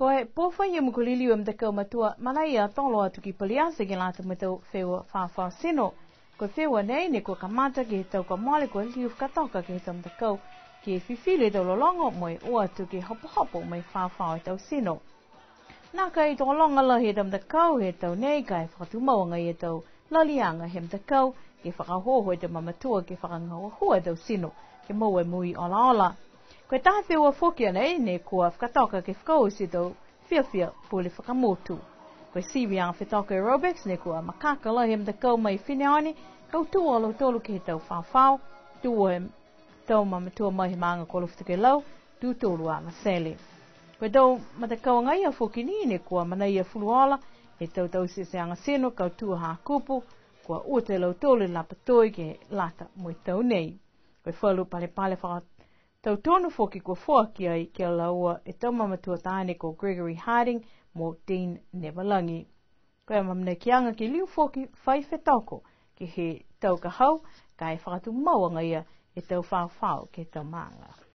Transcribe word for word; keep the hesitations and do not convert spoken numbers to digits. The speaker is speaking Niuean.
Ko e pō fai ia mo e liliu e matakau matua manaia tolo atu ki Paliati ke lata mo e tau feua fafao tino. Ko e feua nei ne kua kamata ke he tau kua mole kua liu fakatoka ke he tau matakau ke fifili e tau lologo mo e o atu ke hopohopo mo e fafao e tau tino. Nākai tokologa lahi e tau matakau he tau nei ka e fakatumau agaia e tau laliaga he matakau ke fakaohooho e tau mamatua ke fakagahua e tau tino ke moua e moui olaola. Ko e taha feua foki a nei ne kua fakatoka ke fakaoti e tau fiafia pule fakamotu. Ko e siviaga fetoko aerobics ne kua makaka lahi he matakau mai Fineone, kautū a lautolu ke he tau fafao, tū e tau mamatua mai he maaga ko Alofi Tokelau, tū tolu a Avatele. Ko e tau matakau agaia foki ni ne kua manaia fulufuluola he tau tauteaga tino, kautū a Hakupu, kua uta e lautolu e lapatoi ke lata mo e tau nei. Ko e falu palepale fakatautonu foki kua foaki ai ki a laua e tau mamatua taane ko Gregory Harding mo Dean Nevalagi. Ko e amaamanakiaga ke liu foki fai fetoko ke he tau ka hau, ka e fakatumau agaia e tau fafao ke he tau maaga.